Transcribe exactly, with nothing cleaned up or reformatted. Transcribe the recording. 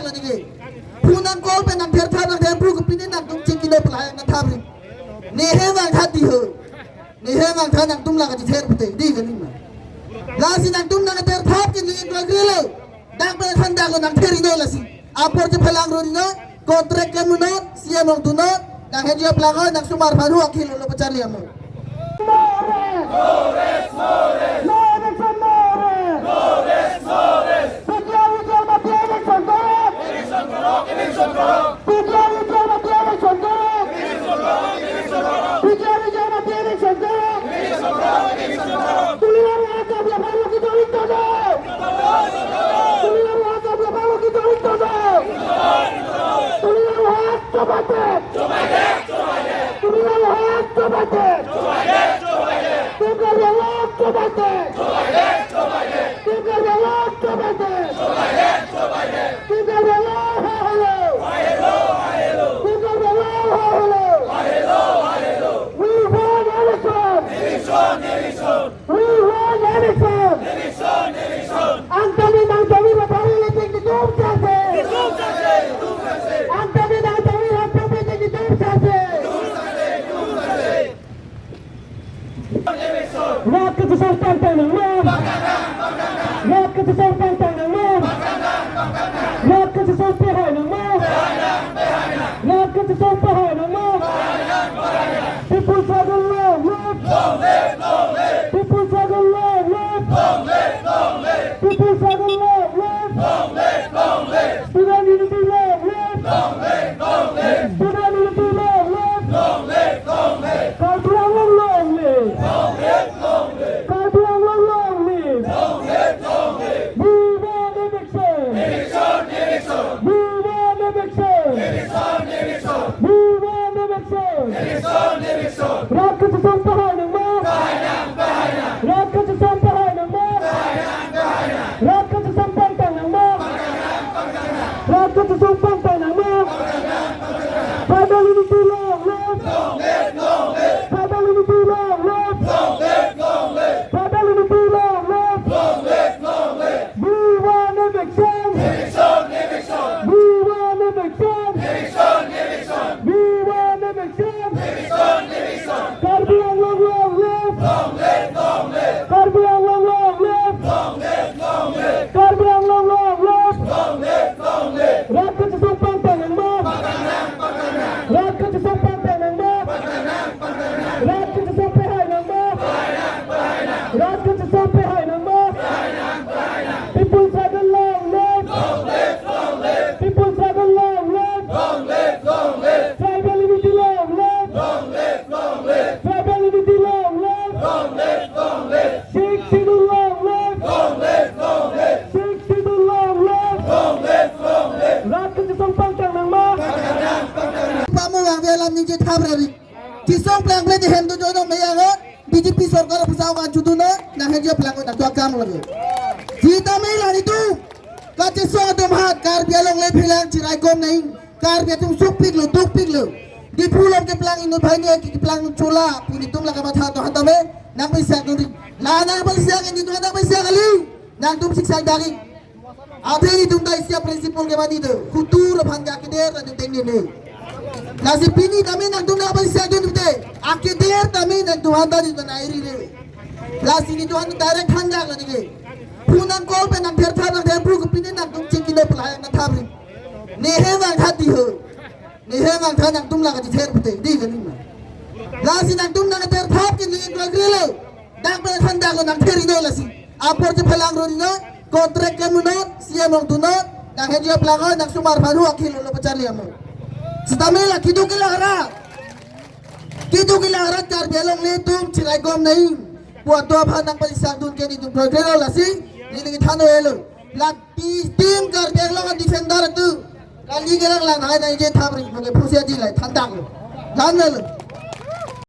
Nike. Phone nang call pen nang ther thap nang ther pru ke pine nangtum chingki lo pelai nang thap ri. Ne he vang tha ti ho. Ne he vang tha nangtum la kachether pute di kali ma. Lasi nangtum nang ther thap ke ne koi kre lo. Dak pen than dak lo nang ther ri lo lasi. Apor chephelang ro ri lo. Contract ke muno, C M ong tuno. Nang henjo pelang ho, nang sumar phan ho akhil lo pacharli amo. No rest! No rest, no rest! No eviction, no rest! No rest, no rest! P T I vijay mati eviction koro! Eviction koro, eviction koro! P T I vijay mati eviction koro! Eviction koro, eviction koro! P T I vijay mati eviction koro! Eviction koro, eviction koro! Tuliram hak ka biya bhalo ki jawin to do! Tuliram hak ka biya bhalo ki jawin to do! Tuliram hak to bate! Tuliram hak to bate! Tuliram hak to bate! Tuliram hak to bate! Tuliram hak halo! Tuliram hak halo! We want election! Election, election! We want election! Election, election! Ang kami nang kami matari leting di tum sase! Di tum sase! Di tum sase! Ang kami nang kami hak kami di tum sase! Di tum sase! Di tum sase! Election! Rat kachesong pangtang nangma! Pangtang, pangtang! Rat kachesong pangtang nangma! Pangtang, pangtang! Rat kachesong pehai nangma! Pehai nang, pehai nang! Rat kachesong pehai nangma! Pehai nang, pehai nang! People struggle long live! Long live, long live! People struggle long live! Long live, long live! People struggle long live! Long live, long live! Student unity long live! Long live, long live! Student unity long live! Long live, long live! Karbi Anglong long live! Long live, long live! Karbi Anglong long live! Long live, long live! We want election! Election, election! We want election! Election, election! We want election! Election, election! Rat kachesong pehai nangma! Pehai nang, pehai nang! Rat kachesong pehai nangma! Pehai nang, pehai nang! Rat kachesong pangtang nangma! Pangtang nang, pangtang nang! Rat kachesong pangtang nangma! Pangtang nang, pangtang nang! Tribal unity long live! Long live, long live! Tribal unity long live! Long live, long live! Tribal unity long live! Long live, long live! We want election! Election, election! We want election! Election, election! We want election! Election, election! Karbi Anglong long live! Long live, long live! Karbi Anglong long live! Long live, long live! Karbi Anglong long live! Long live, long live! Rat kachesong pangtang nangma! Pangtang nang, pangtang nang! Rat kachesong pangtang nangma! Pangtang nang, pangtang nang! Rat kachesong pehai nangma! Pehai nang, pehai nang! Rat kachesong pehai nangma! Pehai nang, pehai nang! People struggle long live! Long live, long live! People struggle long live! Long live, long live! Tribal unity long live! Long live, long live! Tribal unity long live! Long live, long live! Sixth Schedule long live! Long live, long live! Sixth Schedule long live! Long live, long live! Rat kachesong pangtang nangma! Pangtang nang, pangtang nang! Pamo yang dia lam ningje thap rari. Chisong plang plang di hem tu jono meyang ho. B J P sorkar pusau kan chutu na, nang henjo plang ko nang tua kam lagi. Sitame la nitu. Kachesong atum hat Karbi Anglong le phelang chirai kom nai. Karbi atum sukpik lo, dukpik lo. Diphu along keplang inut bhai ne keplang chola, pu netum la kamatha do han tame, nang pisa dun ri. La nang pisa ke nitu nang pisa kali. Nangtum siksa dagi. Athe netum ta isi a-principle ke mani do. Hutur aphan ke akeder ta duteng ne ne. Lasi pini tame nangtum nang pisa dun te. Akeder tame nangtum han ta netum nai ri re. Lasi netum han direct than jak lo nike. Phone nang call pen nang ther thap nang ther pru ke pine nangtum chingki lo pelai nang thap ri. Ne he vang tha ti ho. Ne he vang tha nangtum la kachether pute di kali ma. Lasi nangtum nang ther thap ke ne koi kre lo. Dak pen than dak lo nang ther ri lo lasi. Apor chephelang ro ri lo. Contract ke muno, C M ong tuno. Nang henjo pelang ho, nang sumar phan ho akhil lo pacharli amo. Sitame la keduk kelak rat. Keduk kelak rat Karbi Anglong le tum chirai kom nai. Pu atum aphan nang palisak dun ke netum koi kre lo lasi. Ne ne than o elo. La Pi team Karbi Anglong defender tu. Kali kelang lang hai nai je thap ri mo ke phusia ji lai than dak lo. Than lo.